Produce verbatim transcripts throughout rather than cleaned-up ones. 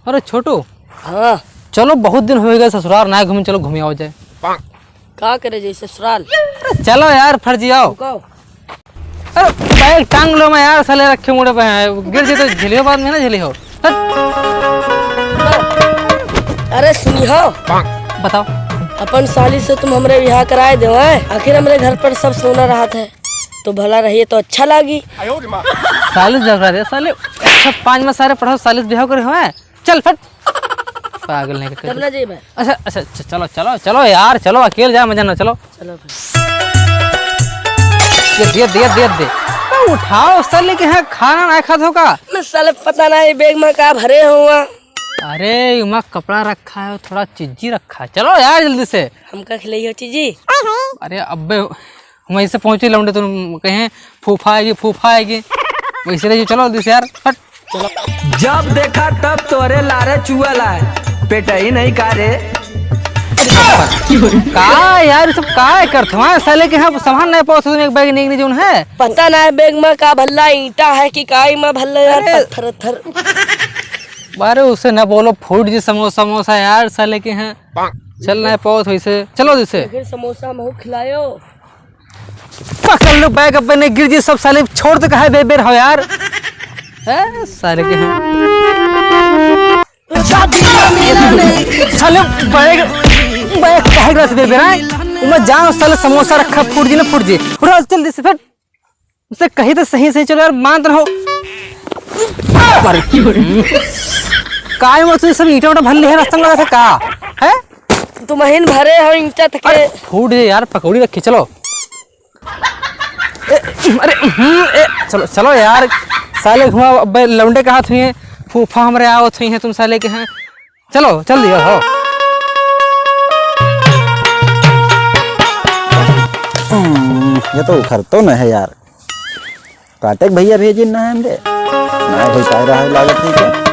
अरे छोटू। हाँ। चलो, बहुत दिन होइ गए ससुराल नाहीं घूमे, चलो घूमे आओ जाए। का करे जाई ससुराल? अरे चलो यार, फर्जी आओ। रुको। अरे बैग टांग लो, मैं यार साले रखे मुड़े पे हैं, गिर जाए तो झेलियो, बाद में ना झेली हो। हट। अरे सुनी हो। बताओ। अपन साली से तुम हमरे बियाह कराए देवो, हैं? आखिर हमरे घर पर सब सोना रहत है, तो भला रहिए तो अच्छा लागी। सालिस झगड़ा दे साले। अच्छा, पाँच में सारे पढ़ो, सालिस बियाह करे हो, हैं? चल फट। पागल नहीं करते। तब ना जाइबे। अच्छा, अच्छा, अच्छा, चलो, चलो, चलो यार, चलो, अकेले जा, मजा ना, चलो। चलो फिर। ये दे, दे, दे, दे। तो उठाओ, साले के यहाँ खाना ना खात हो का? मैं साले पता ना, ये बैग में का भरे हुआ। अरे, इमा कपड़ा रखा है, थोड़ा चीजी रखा है। चलो यार, जल्दी से। हमका खिलाई हो चीजी? अरे, अब्बे, हम ऐसे पहुँचे लौंडे, तुम कहें, "फूफा आएगी, फूफा आएगी।" वैसे रहिए, चलो जल्दी से यार, हट। जब देखा तब तोरे लारे चुअल आए, पेटई नहीं का रे? का यार, सब का है करत हवा? साले के यहाँ सामान नहीं पावत हो तुम, एक बैग नहीं, नहीं जोन है। पता ना है बैग में का भल्ला, ईंटा है कि काई में भल्ला यार, अरे। पत्थर, पत्थर। अरे उसे ना बोलो, फूट जी समोसा, समोसा यार, साले के यहाँ चल नहीं पावत वैसे। चलो जैसे। फिर समोसा हमहू खिलायो। पकड़ लो बैग, अपने गिर जी सब साले, छोड़ दे, काहे बेबेर हो यार। ए, साले के हैं। साले बैग, बैग काहे गिरा दे बेबेर है? उमा जान साले, समोसा रखा, फूट जी ना फूट जी। उठा जल्दी से, फट। उसे कही तो सही सही, चलो यार, मान तो रहो। काहे वो तू सब ईंटा उटा भर लिहे रास्ता में लगा था का? हैं? तुम अहिन भरे हो ईंटा तक के। अरे फूट जे यार, पकौड़ी रखी, चलो। ए, अरे, हम्म, ए, चलो, चलो यार, साले हुआ, अब लौंडे कहा थुई हैं, फूफा हमरे आवत हुई हैं, तुम साले के हैं। चलो, चल दिया हो। हम्म, ये तो उखर तो न है यार। काटे के भैया भेजिन ना है हमरे। ना भाई, पाए रहा है, लागत नहीं क्या?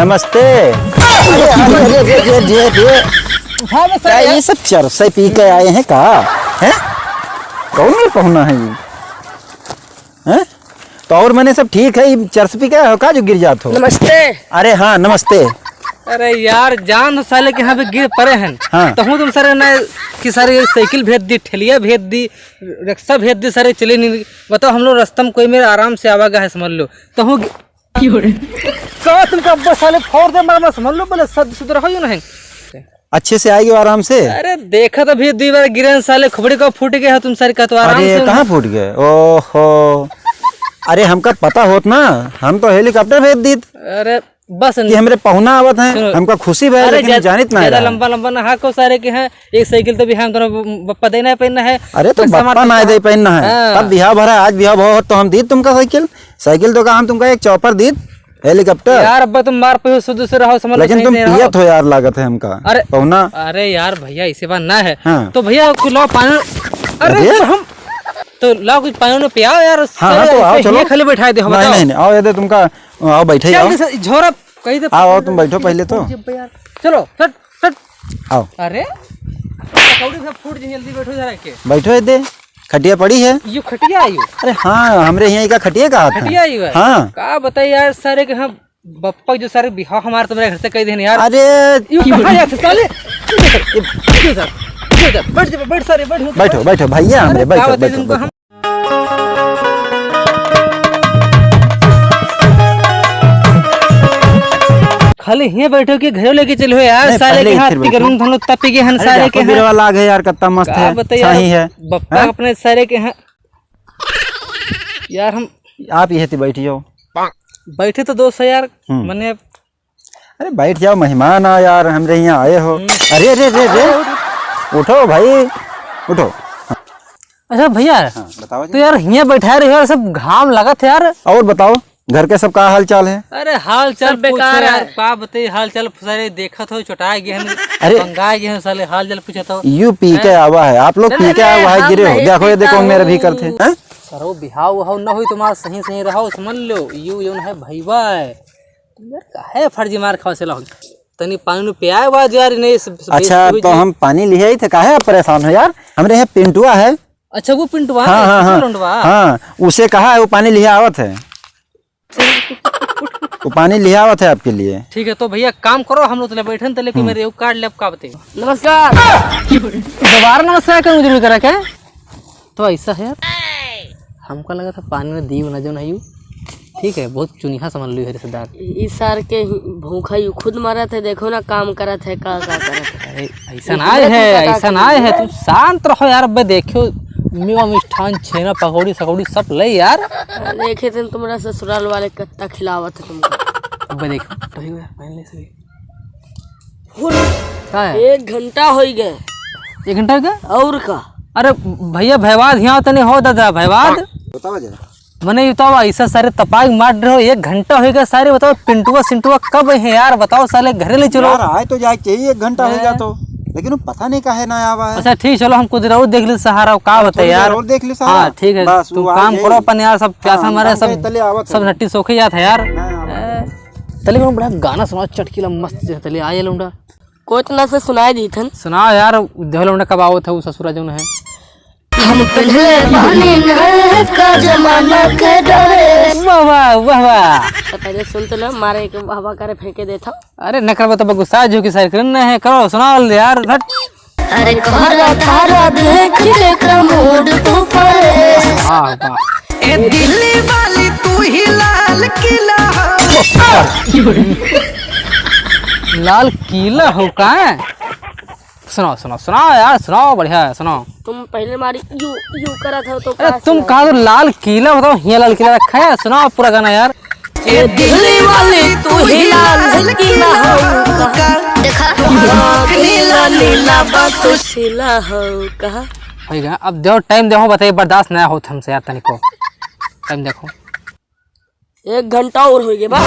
नमस्ते। अरे, अरे, अरे, अरे, अरे, अरे, अरे। उठा बे क्या सारे। ये सब चरसे पी के आए हैं का? हैं? कौन ये पहुना है ये? हैं? तो और मने सब ठीक है, ये चरस पी के आए हो का जो गिर जात हो? नमस्ते। अरे हाँ, नमस्ते। अरे यार, जान हो साले के यहाँ पे गिर पड़े हैं। हाँ। तो हूँ तुम सारे ना कि सारे ये साइकिल भेज दी, ठेलिया भेज दी, रिक्शा भेज दी, सारे चले नहीं। बताओ, हम लोग रास्ता में कोई मेरे आराम से आवागा है, समझ लो। तो हूँ गि- क्यों रे? का तुमका अब्बा साले फोड़ दे, मार, मार, समझ लो, बोले सद सुध रहो, यू नहीं। अच्छे से आएगी आराम से। अरे देखा तो भी, दुई बार गिरे हैं साले, खोपड़ी का फूट गया है तुम सारे का, तो आराम अरे से कहाँ फूट गए? ओहो, अरे हमका पता होत ना, हम तो हेलीकॉप्टर भेज दीत। अरे बस कि हमरे पहुना आवत हैं, सुनो। हमका खुशी भय, अरे लेकिन ज्या-, जानित ना ज्यादा रहा। लंबा लंबा ना हाको सारे के हैं, एक साइकिल तो भी हम दोनों ब-, बप्पा देना है, पहनना है। अरे तो बस हमार बप्पा ना तो दे पहनना है। हाँ। तब बिहाव भरा, आज बिहाव भरा होत तो हम दीत तुमका साइकिल, साइकिल तो का हम तुमका एक चॉपर दीत। हेलीकॉप्टर? यार, अब्बा तुम मार पे हो, शुद्ध से रहो, समझ लो, लेकिन सही तुम से रहो। पियत हो यार, लागत है हमका। अरे, पहुना। अरे यार भैया, ऐसी बात ना है। हाँ। तो भैया, कुछ लाओ पानी। अरे, अरे? तो हम, तो लाओ कुछ पानी उनी पियाओ यार, हाँ, हाँ, सारे तो आओ, ऐसे ही चलो। खाली बैठाए दे हो, नहीं, बताओ। नहीं, नहीं, आओ, ये दे तुमका, आओ, बैठे, चल, आओ। इसे झोरा कहीं दे। आओ, आओ, तुम बैठो पहले तो। यार। चलो, हट, हट। आओ। अरे, पकौड़ी सब फूट जाए, जल्दी बैठो जरा के। बैठो, ये दे। खटिया पड़ी है? यू खटिया आयु? अरे हाँ, हमरे यहाँ का खटिया का हाथ है। खटिया आयु है? हाँ। का बताई यार, सारे के हम बप्पा जो सारे बिहाव हमारे तुम्हारे घर से कह देने यार। अरे यू कहाँ जाते साले? इधर, इधर, इधर, बैठ जा, बैठ सारे, बैठ, बैठ। बैठो, बैठो भैया, हमरे अरे, का बैठो, बताई बैठो, तुमको बैठो। हम? खाली हियाँ बैठो कि घरे लेके चलो यार, नहीं, सारे पहले के ही हाथ फिर पी के बैठो। रूम धनो तपी के हन अरे, सारे देखो के हाथ। बिरवा लाग है यार, कितना मस्त का है, बताई यार, शाही है। बप्पा हैं? अपने सारे के हाथ। यार हम आप यही थी बैठी हो। बैठे तो दोस्त है यार, हम्म। मने अरे बैठ जाओ, मेहमान आ यार, हमरे यहाँ आए हो। हम्म। अरे, अरे, अरे, अरे, उठो भाई, उठो। अच्छा भैया, हाँ, बताओ जी। तो यार हियाँ बैठा रहे हो यार, सब घाम लगत है यार। और बताओ, घर के सब का हाल चाल है? अरे हाल चाल सब पूछो बेकार यार, है। का बताई हाल चाल, सारे देखत हो, चोटाए गए हैं, अरे। बंगाए गए हैं साले, हाल चाल पूछत हो। यू पी के हैं? आवा है, आप लोग नहीं, पी के नहीं, आवा है, हम गिरे हो। नहीं देखो, ये देखो, पीता मेरे भी हूँ। करते हैं, हैं? सरो बिहाव उहाव न होई तुम्हारा, सही सही रहो, समझ लो, यू जौन है भईवा है। यार, काहे फर्जी मार खाओ से लाओ? तनी पानी उनी पियाए बा यार, नहीं, सब, सब अच्छा, बेइज्जती हो तो जाई। हम पानी लिहे आई थे, काहे आप परेशान हो यार? हमरे यहाँ पिंटुआ है। अच्छा, वो पिंटुआ हाँ, है, हाँ, हाँ। लौंडवा। हाँ, उसे कहा है, वो पानी लिहे आवत है। वो पानी ले आवत है आपके लिए। ठीक है, तो भैया काम करो, हम लोग तले बैठन तले कि हम्म। मेरे एगो कार्ड लेब का बते। नमस्कार। दोबारा नमस्कार करने जरूरी करा क्या? तो ऐसा है यार, हमका लगा था पानी में दीव ना जौन है यू। ठीक है, बहुत चुनिहा समझ लियो है रिश्तेदार। ई सार के ही भूखा यू खुद मरत है, देखो ना काम करत है, का, का करत है। अरे, ऐसा ये ना तुम्हें है, पता ऐसा चल ना है, गया। तुम शांत रहो यार। अबे देखो, मेवा मिष्ठान, छेना, पकौड़ी, सकौड़ी सब ले यार। देखे थे तुम्हारा ससुराल वाले कत्ता खिलावत है तुमको। अबे देखो, तो ही यार, पहले से ही। का है? एक घंटा होइ गए। एक घंटा होइ गए? और का? अरे भैया, भैवाद हियाँ तनी हो दादा, भैवाद। बतावा जरा। मने ये बताओ, ऐसा सारे तपाई मार रहे हो, एक घंटा होइ गया सारे, बताओ पिंटुआ सिंटुआ कब है यार, बताओ साले घरे ले चलो। यार, आए तो जाए चाहिए, एक घंटा होइ गया हैं? तो, लेकिन वो पता नहीं काहे ना आवा है। अच्छा ठीक, चलो हम कुछ और देख ली सहारा, का हाँ, बताए थोड़ी देर यार। और देख ली सहारा। हाँ ठीक है, बस, तुम वो आ काम जाए। करो अपन यार, सब प्यासा हाँ, मारे, हम सब, तले आवत सब है। नट्टी सोखे जात है यार। हाँ, आवत है। ए, तले में बड़ा गाना सुनाओ, चटकीला मस्त जे तले आए लौंडा। कोच ना से सुनाई दी थन। सुनाओ यार, देख लौंडा कब आवत है वो ससुरा जौन है। हम पहले बहनी नहर का जमाना के डरे। वाह, वाह, वाह, वाह। तो पहले सुन तो लो, मारे एक वाह, वाह करे फेंके देता। अरे नकर बता गुस्सा जो कि साइकिल न है, करो, सुनाओ यार, हट। अरे कोहरा तारा देख के का मूड तू परे। वाह, वाह। ए दिल्ली वाली तू ही लाल किला हो। लाल किला हो का? सुनाओ, सुनाओ, सुनाओ यार, सुनाओ, बढ़िया है, सुनाओ। तुम पहले मारी यू, यू करा था तो अरे का तुम सुनाओ? कहा तो लाल किला बताओ, हिया लाल किला रखा है, सुनाओ पूरा गाना यार। ए दिल्ली वाली तू ही लाल किला हो का। देखा। आँख नीला नीला बा तू शीला हो का। हो गया, अब देखो टाइम देखो, बताइए बर्दाश्त नया होत हमसे यार तनिको। टाइम देखो। एक घंटा और होइ गया बा।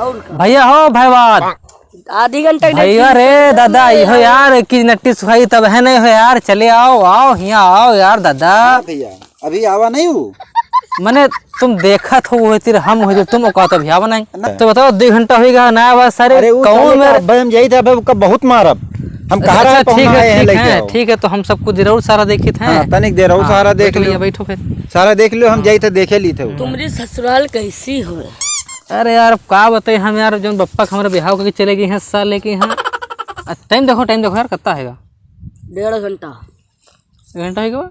और का? भैया हो भैवाद। आधी घंटा के भैया रे दादा, इहो यार, इक्कीस नट्टी सुखाई तब है नहीं हो यार, चले आओ, आओ, हियाँ आओ यार दादा। हाँ भैया, अभी आवा नहीं हूँ। मने तुम देखत हो वो तीर हम हो जो तुम औकात अभी आवा नहीं। ना। तो बताओ, दो घंटा होइ गया, नया बात सारे अरे वो कहूँ साले का मेरे अब्बे हम जाई थे, अब्बे ओका बहुत मारब। हम कहा अच्छा, रहे ठीक पहुना है, आए हैं ठीक लेके है, आओ। ठीक है, तो हम सबको देर और सारा देखित हैं। हाँ, तनिक देर और हाँ, सारा देख बैठो भैया, लियो। बैठो फिर। सारा देख लियो, हम हम्म। जाई थे देखे ली थे। तुम्हारी ससुराल कैसी हो? अरे यार, अब का बताई हम यार, जौन बप्पा के हमारे बिहाव करके चले गए हैं साले के यहाँ। आ, टाइम देखो, टाइम देखो यार, कितना हैगा? डेढ़ घंटा। एक घंटा हो गया?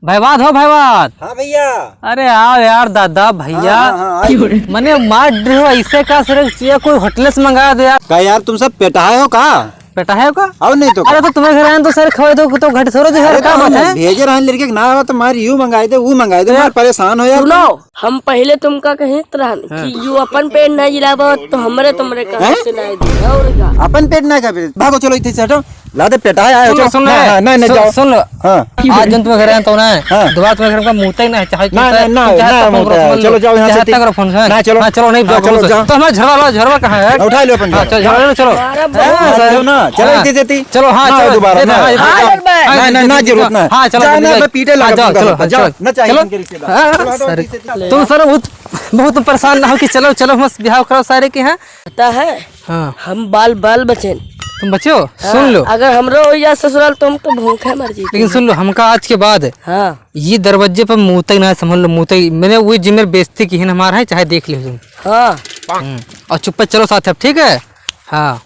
भैवाद हो, भैवाद। हाँ भैया। अरे आओ यार दादा, भैया। हाँ, हाँ, हाँ, आइए। मने मार रहे हो ऐसे का सर, ये कोई होटल से मंगा दो यार। का यार, तुम सब पेटाए हो का? पेटाए हो का? और नहीं तो अरे का? तो तुम्हारे घर आए तो सर खवाए दो, तो घट छोड़ो जो अरे यार, तो का हम बात है? भेजे रहन लड़के के ना आवा तो मार यू मंगाए दे, वो मंगाए दे, यार। मार परेशान हो यार। सुनो, हम पहले तुमका कहित रहन हाँ। कि यू अपन पेट ना जिलाबो, तो हमरे तुमरे कहाँ हैं? से लाई दे, और का? अपन पेट ना का पे-, भागो, चलो इतने से हटो। ला दे पेटा है, आयो, सुन लो, चलो। सुन लो, हाँ, हाँ, नहीं, नहीं, सुन, जाओ। सुन लो। हाँ। आज जन तुम्हें घर आए तो ना, हाँ। दोबारा तुम्हें घर का मुँह तक ना, चाहे ना, तुम ना, चाहे ना, तक ना, फोन करो, ना, फोन चलो, लो। जाओ यहाँ से चाहे ती-, तक करो फोन से। ना, चलो। हाँ, चलो, नहीं, हाँ, जाओ, चलो, फोन से। जाओ। तो हमारा झरवा लो, झरवा कहाँ है? उठा लो अपन हाँ, जाओ। चलो, झरवा लो, चलो। हाँ, हाँ, सर, चलो ना, चलो, हाँ। इतने से ती-, चलो, हाँ, ना, चलो। दोबारा, ये ना। हाँ, ये हाँ, हाँ, हाँ, हाँ, हाँ, ना, ना, हाँ, जरूरत ना। हाँ, चलो, जाओ ना, चलो, मैं पीटे हाँ, लगा जाओ, दूंगा चलो, सबको। जाओ, चलो। ना चाहिए चलो। इनके रिश्तेदार। हाँ, चलो, हटो, सर, इनके रिश्तेदार। तुम सर बहुत, बहुत परेशान ना हो कि चलो, चलो, मस्त बिहाव कराओ सारे के यहाँ। पता है, हाँ। हम बाल, बाल बचेन। तुम बचे हो? हाँ, सुन लो। अगर हमरो हो जा ससुराल, तो हम तो भूखे मर जीते लेकिन हैं। सुन लो, हमका आज के बाद हाँ। ये दरवाजे पर मुँह तक ना समझ लो, मुँह तक। मैंने वही जिम्मे बेइज्जती की है ना हमारा है, चाहे देख लो तुम। हाँ। हम्म, और चुप्पे चलो साथ अब, ठीक है? हाँ।